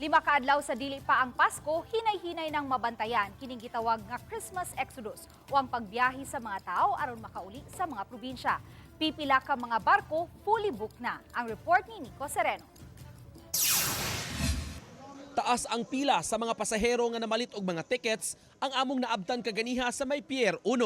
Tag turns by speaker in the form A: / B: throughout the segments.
A: 5 ka adlaw sa dili pa ang Pasko, hinay-hinay nang mabantayan kining gitawag nga Christmas Exodus o ang pagbiyahe sa mga tao aron makauli sa mga probinsya. Pipila ka mga barko fully booked na. Ang report ni Nico Sereno.
B: Taas ang pila sa mga pasahero nga namalit og mga tickets ang among naabtan kaganiha sa may Pier 1.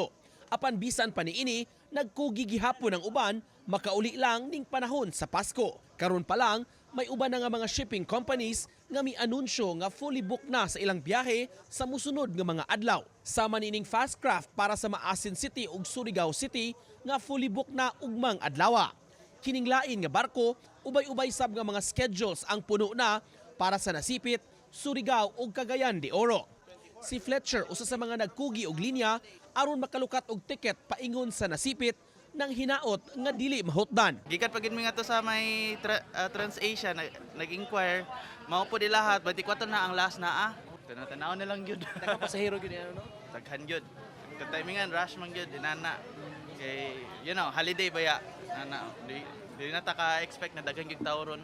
B: Apan bisan pa niini, nagkugi gihapon ang uban, makauli lang ning panahon sa Pasko. Karon pa lang, may uban na nga mga shipping companies nga mi-anunsyo nga fully booked na sa ilang biyahe sa musunod nga mga adlaw. Sama nining fast craft para sa Maasin City ug Surigao City nga fully booked na ugmang adlawa. Kining lain nga barko, ubay-ubay sab nga mga schedules ang puno na para sa Nasipit, Surigao ug Cagayan de Oro. Si Fletcher, usa sa mga nagkugi og linya aron makalukat og ticket paingon sa Nasipit nang hinaot nga dili mahutdan.
C: Gikan pa gid mi ngadto sa may TransAsia, nag-inquire, mao po di lahat, 24 na ang last na ah. Tanaw-tanaw na lang gyud.
B: Daghang pasahero gyud ano, no?
C: Daghan gyud. Kung timingan rush man gyud inana. Kay holiday baya nana. Di na ta ka-expect na daghan gyud tawo ron.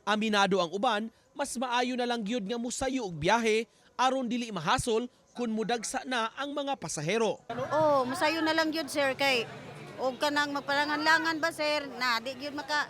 B: Aminado ang uban, mas maayo na lang gyud nga musayo og biyahe aron dili mahasol kung mudagsa na ang mga pasahero.
D: Oh, masayo na lang yun, sir, kay og kanang magpalangan-langan ba, sir, na di gyud maka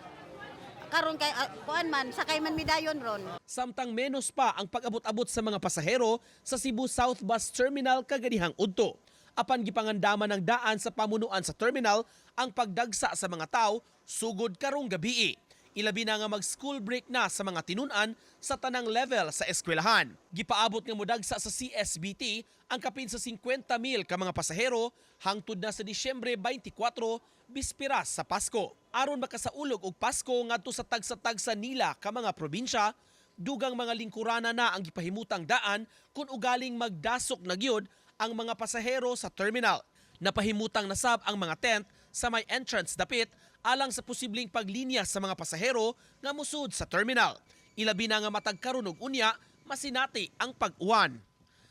D: karon kay kuan man sakay man midayon ron.
B: Samtang menos pa ang pag-abot-abot sa mga pasahero sa Cebu South Bus Terminal kaganihang udto. Apan gipangandaman ng daan sa pamunuan sa terminal ang pagdagsa sa mga tao sugod karong gabii. Ilabi na nga mag-school break na sa mga tinunan sa tanang level sa eskwelahan. Gipaabot nga mudagsa sa CSBT ang kapin sa 50 mil ka mga pasahero hangtod na sa Disyembre 24, bispiras sa Pasko. Aron makasaulog og Pasko ngadto sa tagsa-tagsa nila ka mga probinsya, dugang mga lingkurana na ang gipahimutang daan kung ugaling magdasok na gyud ang mga pasahero sa terminal. Napahimutang nasab ang mga tent sa may entrance dapit alang sa posibleng paglinya sa mga pasahero nga musud sa terminal. Ilabi na nga matag karon ug unya masinati ang pag-uwan.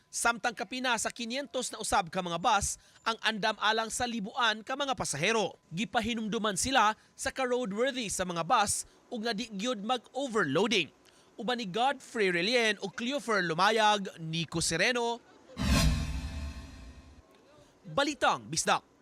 B: Samtang kapina sa 500 na usab ka mga bus ang andam alang sa libuan ka mga pasahero. Gipahinumduman sila sa ka-roadworthy sa mga bus ug nga di gyud mag-overloading. Uban ni Godfrey Relien o Cleofer Lumayag, Nico Sereno. Balitang Bisdak.